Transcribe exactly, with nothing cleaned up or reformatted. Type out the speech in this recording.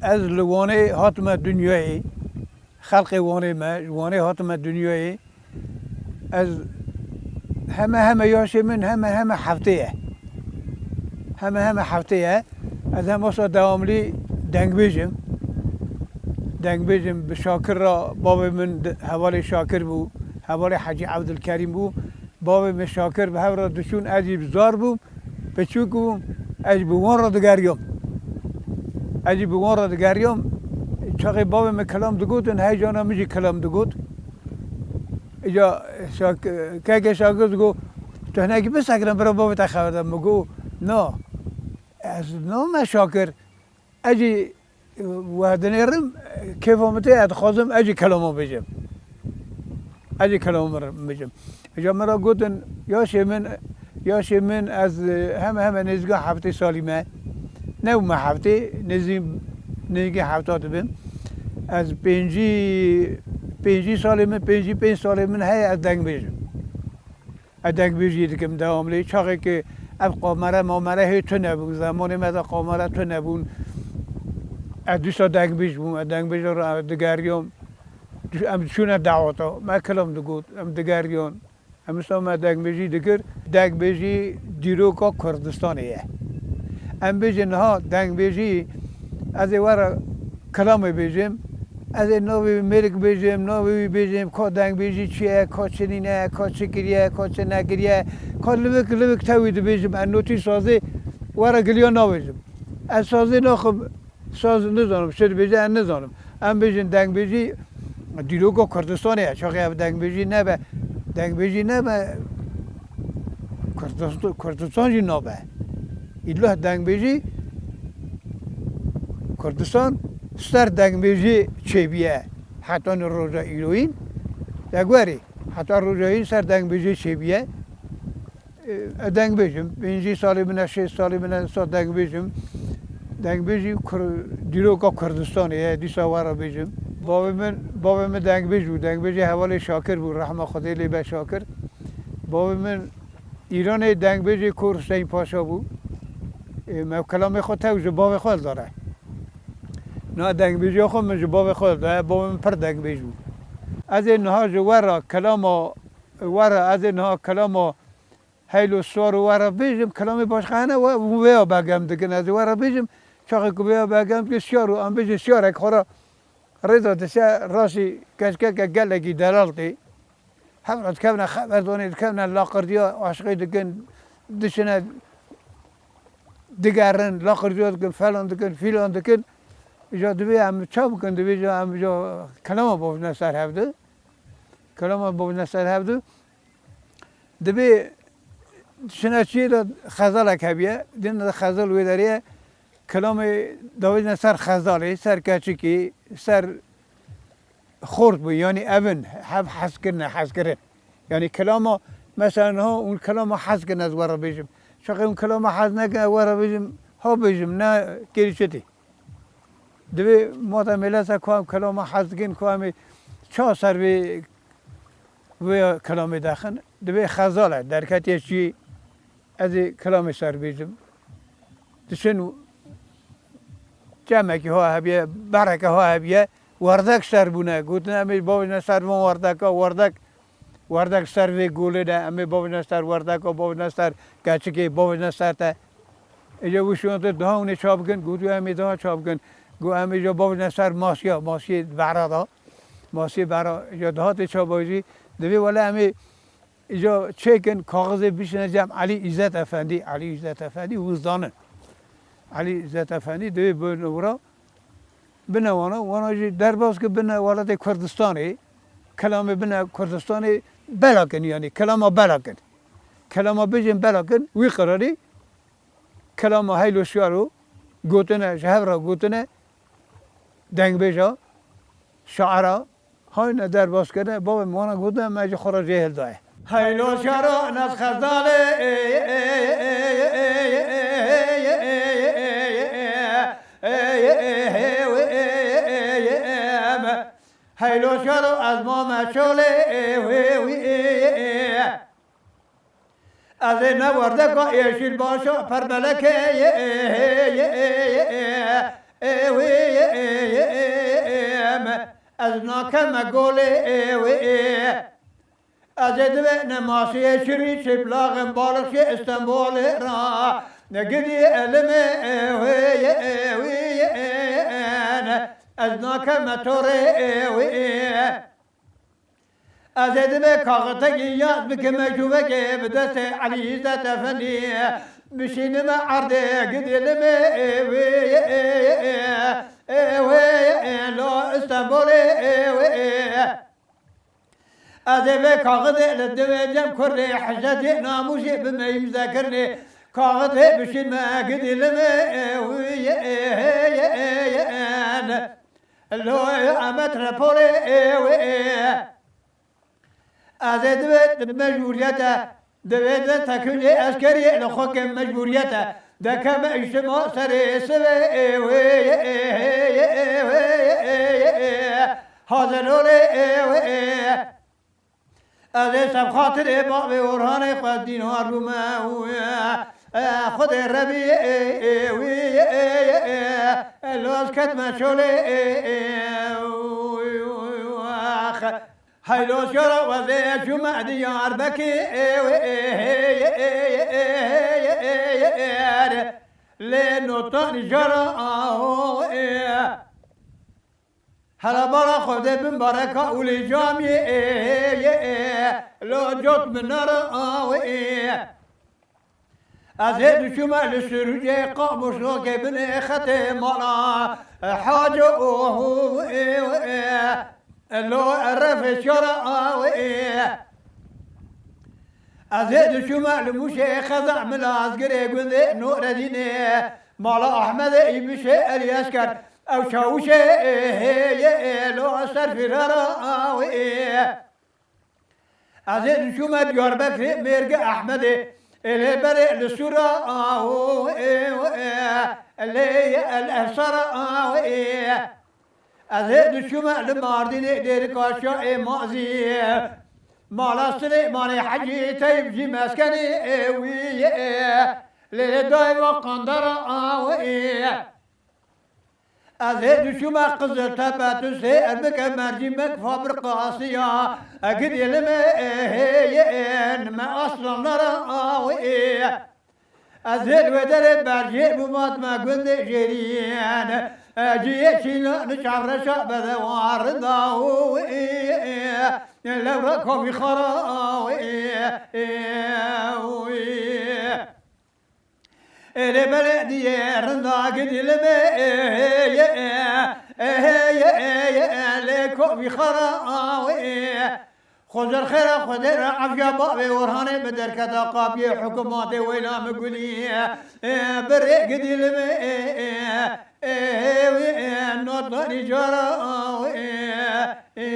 Ez li Wanê hatime dinyayê. Xelkê Wanê me, ji Wanê hatime dinyayê. Ez heme heme yaşê min heme heme heftê ye. Heme heme heftê ye. Ez hem wisa dewamlî dengbêj im. Dengbêj im bi Şakir re, bavê min di-, hevalê Şakir bû, hevalê Hecî Evdilkerîm bû. Bavê min Şakir bi hev re diçûn, ez jî bi zar bûm, piçûk bûm, ez jî bi wan re digeriyam. Ez jî bi wan re digeriyam. Çaxê bavê min kilam digotin, heycana min jî kilam digot. Îca Şak-, keke Şakir digot, "Tu hinekî bisekine, bira bavê te xeber de." Min got, "Na, ez name Şakir." Ez jî, e, we dinêrim, kêfa min tê, ez dixwazim ez jî kelama bêjim. Ez jî kelama min bêjim. Îca min re gotin, yaşê min, yaşê min ez, e, heme heme nêzîka heftê salî me. Nebûme heftê, nêzî-, nêzîkî hefta dibim. Ez pêncî, pêncî salê min, pêncî pênc salê min heye ez dengbêj im. Ez dengbêjî dikim dewamlî. Çaxê ki ev kamera mamera hê tune bûn, zemanê me de kamera tune bûn. Ez dîsa dengbêj bûm, ez dengbêja re digeriyam. Em diçûne daweta, me kilam digot, em digeriyan. Em wisa me dengbêjî dikir. Dengbêjî dîroka Kurdistanê ye. Em bêjin niha dengbêjî, ez ê were kilamê bêjim. Ez ê navê wî mêrik bêjim, navê wî bêjim, ka dengbêjî çi ye, ka çi nîne, ka çi kiriye, ka çi nekiriye, ka livik livik tewî dibêjim, ez notî sazê were giliya nabêjim. Ez sazê naxim, saz nizanim, çi dibêje ez nizanim. Em bêjin dengbêjî dîroka Kurdistanê ye. Çaxê ev dengbêjî nebe, dengbêjî nebe, Kurdist-, Kurdistan jî nabe. Îlla dengbêjî Kurdistan ser dengbêjî çêbîye. Heta ni roja îroyîn, degwerî, heta roja îroyîn ser dengbêjî çêbîye. E, ez dengbêj im. Pêncî salê min e, şêst salê min e, sa dengbêj im. Dengbêjî Kur-, dîroka Kurdistanê ye, dîsa we re bêjim. Bavê min, bavê min dengbêj bû. Dengbêjê hevalê Şakir bû, rehma Xwedê lê be Şakir. Bavê min Îranê dengbêjê Kor Huseyîn Paşa bû. E, me kelamê xwe tew ji bavê xwe dare. Niha dengbêjiya xwe min ji bavê xwe dare. Bavê min pir dengbêj bû. Ez ê niha ji we re kelama, we re, ez ê niha kelama Heylo Siyaro we re bêjim, kelamê başqa hene, we, we ya begem dikin, ez ê we re bêjim, çaxê ku we ya begem dikin, Siyaro, em bêjin Siyarek xwe re rêza dişe, rastî keçkeke gelekî delal tê. Hev re dikevine xeberdanê, dikevine laqirdiya aşiqê dikin, diçine digerin, laqirdiya dikin, felan dikin, fîlan dikin. Îca divê em ça bikin, divê îca em îca kelama bavêjine ser hevdu. Kelama bavêjine ser hevdu. Divê çine çiyê de xezalek hebiye, dîn de xezal wê derê ye, kelamê davêjine ser xezalê, ser keçikê, ser xort bû, yanî evin, hev hez kirine, hez kirin. Yanî kelama, mesela niha hûn kelama hez kin ez we re bêjim. Çaxê hûn kelama hez nekin ez we re bêjim, ha bêjim, ne kêrî çi tê. Divê mata mêlesa ku em kelama hez dikin, ku em ê ça ser vê, vê kelamê dexin, divê xezal e, derketiye çiyê, ez ê kelamê ser bêjim. Diçin cemekî ha hebiye, bereke ha hebiye, werdek ser bûne. Gotin em ê bavêjine ser van werdeka, werdek, werdek ser vê golê de, em ê bavêjine ser werdeka, bavêjine ser keçikê, bavêjine ser te. Êca wişiyan te daha hûn ê ça bikin? Got, em ê daha ça bikin? Got, em êca bavêjine ser masiya, masiyê bera da. Masiyê bera, êca daha tê ça bajî? Divê wele em ê êca çêkin, kaxizê bişine cem Elî Îzzet Efendî, Elî Îzzet Efendî, hûn zanin. Elî Îzzet Efendî divê bine wira, bine wana, wana jî derbas ki bine welatê Kurdistanê, kelamê bine Kurdistanê bela kin, yanî kelama bela kin. Kelama bêjin bela kin, wî qirarî kelama Heylo Siyaro gotine, ji hev re gotine, dengbêja, şaira, hayne derbas kirine, bavê min wana gotine, me ji xwe re jê hildaye. Heylo Siyaro nas xezalê, Heylo Siyaro ez mame çolê, Ez ê ne werdeka yeşîl başa permelekê ye, ye, ye, ye, ye. Ê wê yê, ê yê, ê yê, ê yê, me, ez nakeme golê, ê wê, ê. Ez ê divê nemasiyê şirî çêplaxim balixşê Stenbolê ra. Ne gidî elimê, ê wê yê, ê wê yê, ê yê, ne. Ez nakeme torê, ê wê, ê. Ez ê divê kaxiteke yaz bikime cûvekê bi destê Elî Îzzet Efendî. Bişînime erdê gidîlime ê wê yê, ê yê, ê wê yê, ê lo Stenbolê ê wê yê. Ez ê vê kaxitê li divê cem kurdê hizmetê namûsê bime îmzekirinê. Kaxitê bişînime gidîlime ê wê yê, ê yê, ê yê, ê yê, ê. Lo ê metropolê ê wê ê. Ez ê divê mecbûriyete, divê de tekûnê eskeriyê li xwe ke mecbûriyete. Dekeme îştima serê sivê ê wê yê, ê yê, ê yê, ê yê, ê yê, ê yê. Hazirolê ê wê ê. Ez ê seb xatirê bavê Orhanê xwe dînar bûme û, e, Xwedê Rebî ê, ê, wî, ê, ê, ê, ê, loz ketme şolê, ê, ê, û, û, ax. Hey loz yara wezê çûme Diyarbekê, ê, wê, ê, ê, ê, ê, ê, ê, ê, ê, ê, ê, lê notan jara aho, ê. Hela bala Xwedê bin bareka ûlê camiyê ê, ê, ê, lo cot min nara aw ê. Ez hê diçûme li Sirûcê Qamişlokê binê xetê mala Haco û ê, ê, lo refê şara aw ê. Ez hê diçûme li Mûşê Xeza Milazgirê gundê Nuredînê, mala Ehmedê Îbişê Elî Esker, ew çawişê ê hê yê ê lo ser fîrara aw ê. Ez hê diçûme Diyarbekirê mêrge Ehmedê, ê lê berê li Sûra aw ê, ê, lê yê el Efsara aw ê. Ez hê diçûme li Mardînê Dêrika Şahê Mazî. Mala Silêmanê Hecî Teyb jî meskenê ê wî yê. Lê dayê wa qandara aw ê. Ez hê diçûme Qiziltepe tu sê ez bike mercîmek fabrikasiya. Egidê li me ê hê yê me aslanlara aw ê. Ez hê li wê derê berjê bû matme gundê jêriyên. Ciyê çîna li çavreşa bedewarinda û lewra kofî xara ê. Ê lê belediye rinda gidî li me ê hê yê ê hê yê ê lê kofî xara ê. Xwezir xêra Xwedê re efiya bavê Orhanê bi derketa qapiyê hikûmatê weyna min gulî. Ê, bi rê gidî li me, ê, ê, ê, ê, wî, ê, notanî cara, ê, ê,